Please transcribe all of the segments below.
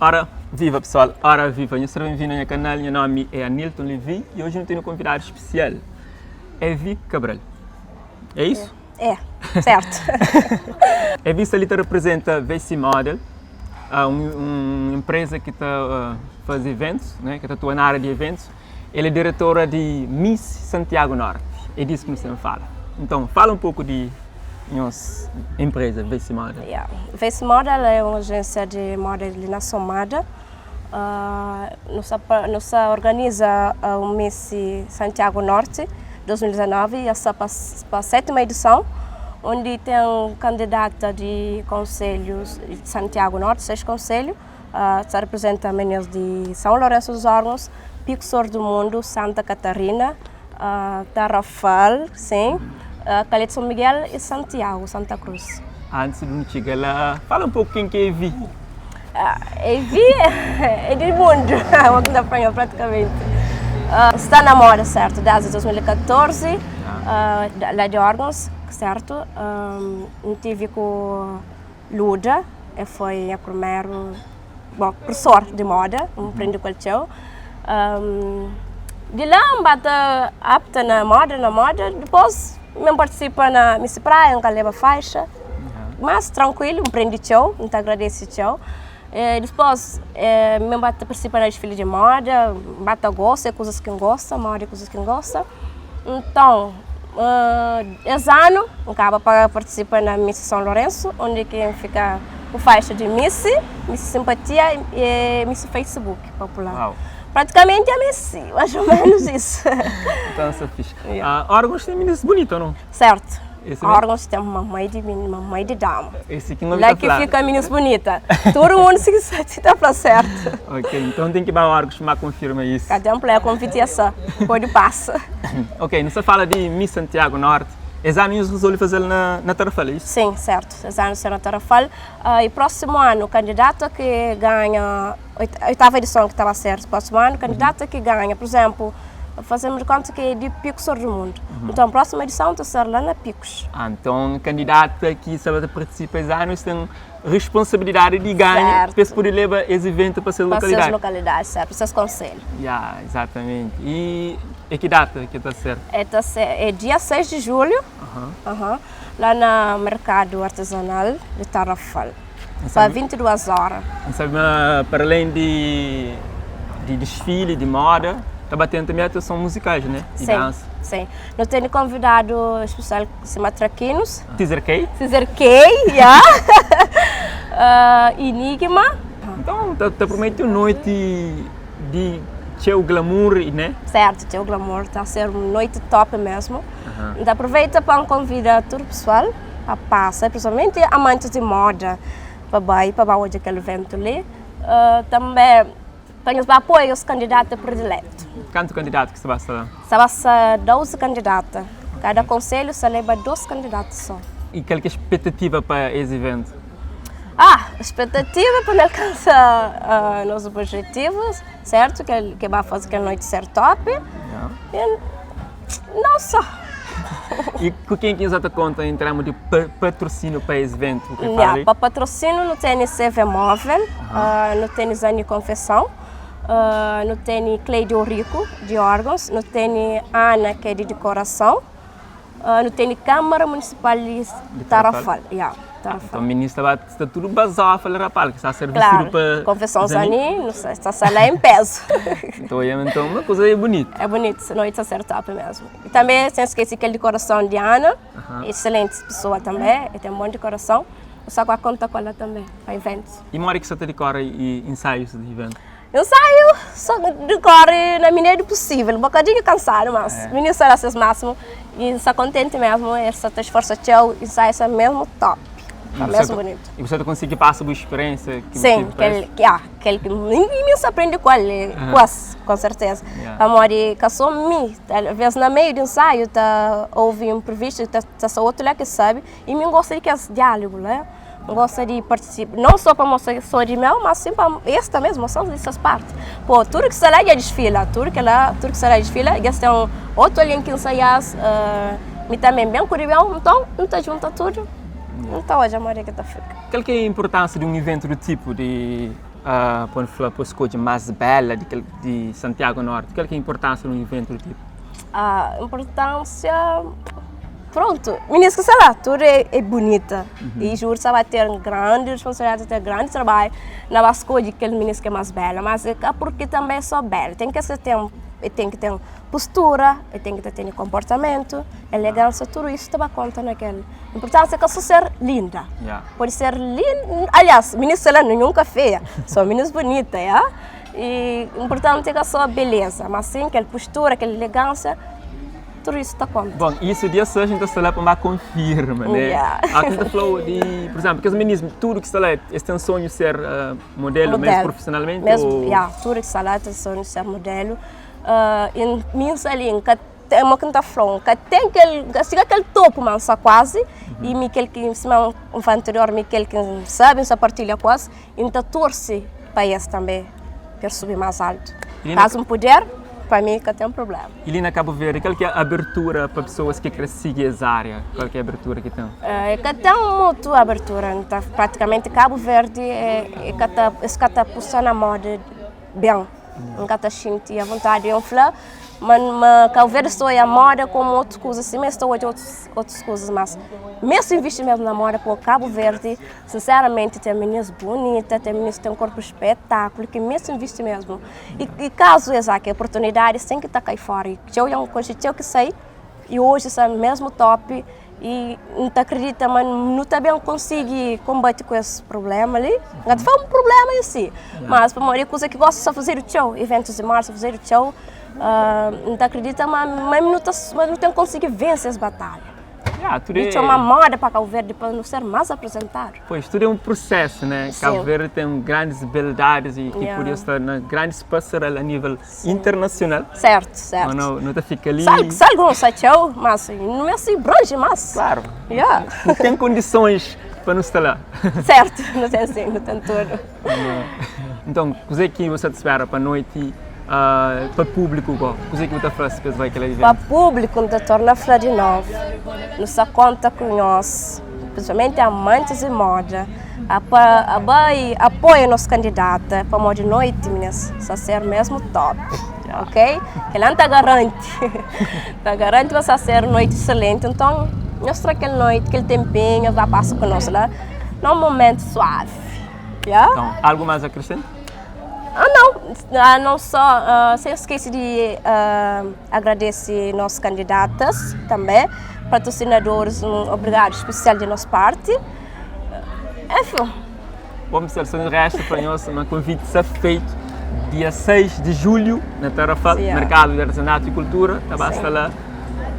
Ora viva pessoal, ora viva, nhos seja bem-vindo na nha canal, nha nome é Anilton Levy e hoje nu tene um convidado especial, Evi Cabral, é isso? É, certo. Evi sta li ta representa VC Model, un empresa ki ta faze eventus, né, ki ta atua na área di eventus, el é diretora di Miss Santiago Norte, é disso ki nu sta fala. Então, fala um pouco di nhos empresa VC Model. Yeah. VC Model é un agência di moda li na Somada. Nu sta nu sta organiza un Miss Santiago Norte 2019 e sta pa pa sétima edison, undi ten kandidata di konselhus di Santiago Norte, 6 konselhu, ta representa minis di São Lourenço dos Órgãos, Pico Sor do Mundo, Santa Catarina, Tarrafal, sim, Calheta de São Miguel e Santiago, Santa Cruz. Antes di nu txiga la, fala un poku ken ki é Evi. Evi é di mundu, o ki N ta fla nho pratikamenti. Sta na moda sertu desdi 2014, la di órgãos, sertu. N tivi ku Luda, e foi nha primeru, bon, profesor di moda, N prende ku el txeu. Di la N ba ta apta na moda, na moda, dipôs N partisipa na Miss Praia, N ka leba faixa, mas trankuilu, N prende txeu, N ta agradese txeu. Dipôs N ba ta partisipa na disfili di moda, N ba ta gosta, é kuzas ki N gosta, moda é kuzas ki N gosta. Nton, es anu N kaba pa partisipa na Miss São Lourenço, undi ki N fika ku faixa di Miss, Miss Simpatia e Miss Facebook popular. Pratikamenti é Miss, mais ou menos isso. Então sta fixe. Órgãos tem minis bonito ou não? Certo. Órgãos tem mamãe de mamãe de dama. Esse ki Lá que fica minis bonita. Todo mundo se se ta fla certo. Ok, então tem que ba órgãos pa confirma isso. Cada um play convite essa, pode passa. Ok, nu sta fala di Miss Santiago Norte. Es anu nhos resolve fazel na na Tarrafal, é isso? Sim, certo. Es anu ser na Tarrafal. E próximo ano, candidata que ganha oitava edição que ta ba ser próximo ano, candidata que ganha, por exemplo, fazemos de conta que é di Picos Sor do Mundo. Então, próxima edição ta ser lá na Picos. Ah, então candidata ki sta ba ta partisipa es anu es ten responsabilidadi di ganha pa es pode leba es eventu pa ses Pa ses lokalidadi. lokalidadi, sertu, pa ses konselhu. Ya, exatamente. I é ki data ki ta ser? É ta ser, é dia 6 di julhu, lá na merkadu artezanal di Tarrafal, pa 22 óra. N sabe ma para além di di desfile di moda, ta ba ten tanbe atuason muzikais, né? Di Sim, dansa. sim. Nu tene konvidadu spesial sima Trakinos. Cesar Kay. Cesar Kay, ya. Enigma. Então ta ta promete un noiti di txeu glamour, né? Certo, txeu glamour, ta ser un noiti top mesmo. N ta aproveita pa N konvida tudu pesoal pa pasa, principalmente amantis di moda, pa bai, pa ba odja kel eventu li. Tanbe pa nhos ba apoia nhos kandidata prediletu. Kantu kandidatu ki sta ba sta la? Sta ba sta 12 kandidata. Kada konselhu sta leba 2 kandidatu so. I kal ki é spetativa pa es eventu? Ah, spetativa pa nu alkansa nos objetivus, sertu? Ke ba faze kel noiti ser top. E nau so. I ku ken ki nhos ta konta en termu di patrosinu pa es eventu? Ya, pa patrosinu nu tene CV Móvel, nu tene Zani Konfesão, nu tene Cleide Ourico di órgãos, nu tene Ana ki é di dekorason, nu tene Câmara Municipal di Tarrafal. Ya, Tarrafal. Então minis ta ba sta tudu bazofa la rapal ki sta ser vistidu Claro, pa Konfesão Zani, nu sta sa la em peso. Então, então uma coisa é bonito. É bonito, noite ta ser top mesmo. E tanbe sen skese kel dikorason di Ana, excelente pesoa tanbe, e ten bon dikorason, nu sta ku konta ku ela tanbe pa eventus. I modi ki sta ta dikora insaius di eventu? Insaiu sta dikori na minida di pusivel, un bokadinhu kansadu mas mininu sta da ses masimu i N sta kontenti mesmu, es sta ta sforsa txeu, insaiu sta mesmu top, sta mesmu bonitu. I bu sta ta konsigi pasa bu speriensia ki bu Sim, tevi pa es? kel, ya, kel ki mi N sta prende ku el, ku es, konserteza, pamodi ka so mi, Talvês na meiu di nsaiu ta ouvi inprevistu, ta ta sta otu la ki sabe, i mi N gosta di kes diálugu la, N gosta di partisipa, nau so pa mostra ki sou di meu, mas sin pa es tanbe es mostra di ses parti. Po, tudu ki sta la dja disfila, tudu kila, tudu ki sta la disfila, dja es ten otu algen ki nsaias, mi tanbe N ben ku di meu, nton N ta djunta tudu, N ta odja modi ki ta fika. Kal ki é inpurtánsia di un iventu di tipu di. Pa nu fla pa skodje más bela di kel di Santiago Norte, kal ki é inportánsia di un iventu di tipu? Ah, inportánsia, prontu, minis ki sta la tudu é bunita i juru sa ba ter grandi responsabilidadi, ter grandi trabadju na ba skodje kel minis ki é más bela, mas é ka purki tanbe é so bela, ten ki ser ten, e ten ki ten postura, e ten ki ta tene konportamentu, elegánsia, tudu isu ta ba konta na kel. Inportánsia ka so ser linda, pode ser linda, aliás, minis sta la ninhun ka feia, so minis bunita, ya. I inportanti ka so beleza, mas sin kel postura, kel elegánsia, tudu isu ta konta. Bon, isu dia 6 nu ta sta la pa ba konfirma, ne? Ata nu ta fla-u di, pur izénplu, kes minis tudu ki sta la, es ten sonhu ser modelu mesmu profesionalmenti ô? Ya, tudu ki sta la ten sonhu ser modelu. I mi N sta li, N ka ten, mo ki N ta fla-u, N ka ten kel, N ka siga kel topu, ma N sta kuazi. I mi kel ki, sima N fla anterior, mi kel ki N sabe, N sta partilha ku es. I N ta torse pa es tanbe, pa es subi más altu. Kazu N puder, pa mi ka ten prubléma. I li na Kabu Verdi, kal ki é abertura pa pesoas ki kre sigi es ária? Kal ki é abertura ki ten? Ka ten mutu abertura. N ta, pratikamenti Kabu Verdi e ka ta, es ka ta pusa na moda ben. N ka ta xinti avontadi. N fla ma ma Kabu Verdi sta oia moda komu otus kuzas, sima es ta odja otus otus kuzas, mas meste invisti mesmu na moda pô Kabu Verdi sinseramenti ten minis bunita, ten minis ki ten korpu spetakulu ki meste invisti mesmu. I i kazu es atxa oportunidadi es ten ki ta kai fora i txeu dja N konxe txeu ki sai i oji sta mesmu top. I N ta kridita ma nu ta ben konsigi konbate ku es prubléma li. N ka ta fla un prubléma en si, mas pamodi é kuza ki gosi sta fazedu txeu, iventus di moda sta fazedu txeu, N ta kridita ma nu ta ma nu ten konsigi vense es batalha. Di txoma moda pa Kabu Verdi pa nu ser más aprizentadu. Pois, tudu é un prusésu, né? Kabu Verdi ten grandis beldadis i ki podia sta na grandis pasarela a nível internacional. Certo, certo. Mas não, não ta fica ali. Sal, sal alguns sa txeu, mas não é assim brange mas. Claro. Yeah. Não tem condições para não estar lá. Certo, não tem assim, não tem tudo. Então, kuzê ki bu sa ta spera pa noiti, uh, pa público go? Kuzê ki bu ta fla si pes vai kel evento? Pa público, N ta torna fla di novu, nu sa konta ku nhos, principalmente amantes di moda. Pa bai apoia nos kandidata pamodi noiti minis sa ser mesmu top ok kela nta garanti ta garanti ma sa ser noiti eselenti nton nhos tra kel noiti kel tenpinhu nhos ba pasa ku nos la na un momentu suavi ya. Nton algu mas akresenta? Ah nau nau so sen skese di agradese nos kandidatas tanbe patrosinadoris un obrigadu spesial di nos parti. Bom pessoal, só nos resta para nós um convite está feito dia 6 de julho na Tarrafal, yeah. Mercado de Artesanato e Cultura, tá basta lá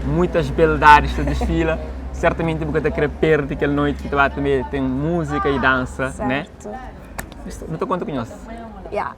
muitas beldades se desfila. Certamente você tá querer perder aquela noite que tá também tem música e dança, né? certo. né? Não te conta com nós. Yeah.